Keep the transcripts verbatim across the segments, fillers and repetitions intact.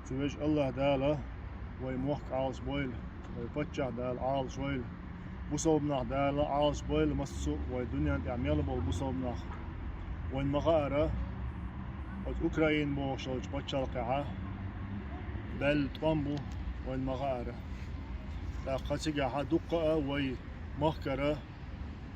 Цу вежа Аллах Дала вай мохк Ӏалаш бойла, вай паччахь Дала Ӏалаш войла, бусалба нах Дала Ӏалаш бойла, массо а вай дуьнен тӀехь мел болу бусалба нах. Вайн ма хаара, оцу Украина бохуш йолчу пачхьалкхехь баьлла тӀом бу, вайн ма хаара. ТӀаккха цигахь дуккха а вай махкара,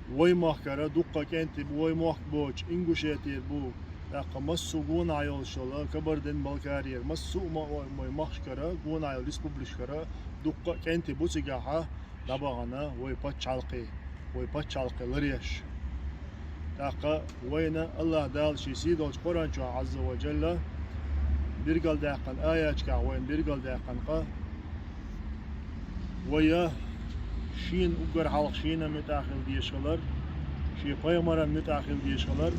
вай махкара дуккха кӀентий бу, вай мохк боцуш Ингушетера бу, тӀаккха массо а гонахь йолуш йолу Кабардин-Балкарера, массо а ма-, вай махкара, гонахь йолу республикашкара дуккха а кӀентий бу цигахь дӀабахана вай пачхьалкхе, вай пачхьалкхе ларъеш. ТӀаккха вайна Аллах Дала шен сий долчу Къуръан чохь, Ӏазза ва Джалла, биргалдаьккхина аяташкахь вайна биргалдаьккхина къа, вай шена уггар хьалха шена муьтӀахь хила дезаш хилар, шен пайхамаран муьтӀахь хила дезаш хилар,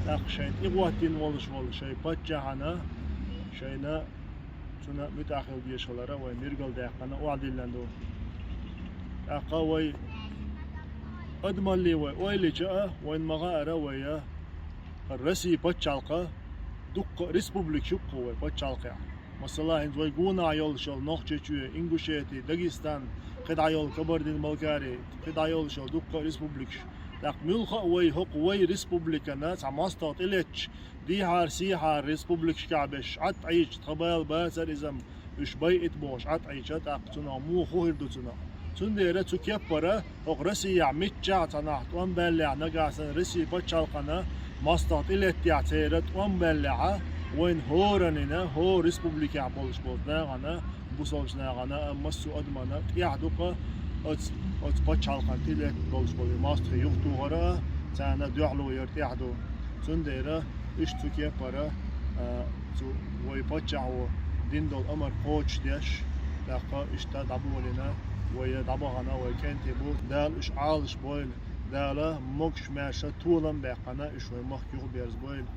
тӀаккха шайн тӀехӀоттийна волуш волу шайн паччахьана, шайна цунна муьтӀахь хила дезаш хилара вай биргалдаьккхина охьадиллина ду. ТӀаккха вай адамалле вай ойла йича а, вайн ма хаара вай хӀара Россия пачхьалкх дуккха а республикаш ю-кх вай пачхьалкхехь. Масала, хӀинца вай гонахь йолуш йолу Нохчийчоь, Ингушети, Дагестан, кхидӀа йолу Кабардин-Балкари, кхидӀа йолуш йолу дуккха а республикаш. ТӀаккха муьлхха а вай хӀокху вай республикана цхьа мостагӀ тӀелетташ, дехьара-сехьара республикашкахь беш, Ӏад Ӏийча, тхан бала бацара иза-м, уьш байъийта бохуш Ӏад Ӏийча, тӀаккха цунах муха хӀун хир ду цунах? Цундела цу кеппара хӀокху Россияхь миччахь а цхьа нах тӀом баьллехь, нагахь санна Россия пачхьалкхана мостагӀ тӀелеттехь, церан тӀом баьллехь, вайн хӀораннина, хӀора республикехь болуш болчу нахана, бусалбачу нахана а, массо а адамана тӀехь ду-кх оцу, оцу пачхьалкхана тӀелетта болуш болу и мостагӀий юхатухар а, царна дуьхьало яр тӀехь ду. Цундела иштта цу кеппара, а, цу вай паччахьо дина долу амар кхочушдеш, тӀаккха иштта дӀаболийна, вай дӀабахана вай кӀентий бу. Дала уьш Ӏалаш бойла, Дала могуш-маьрша толам а баьккхина, уьш вай махка юхаберза бойла.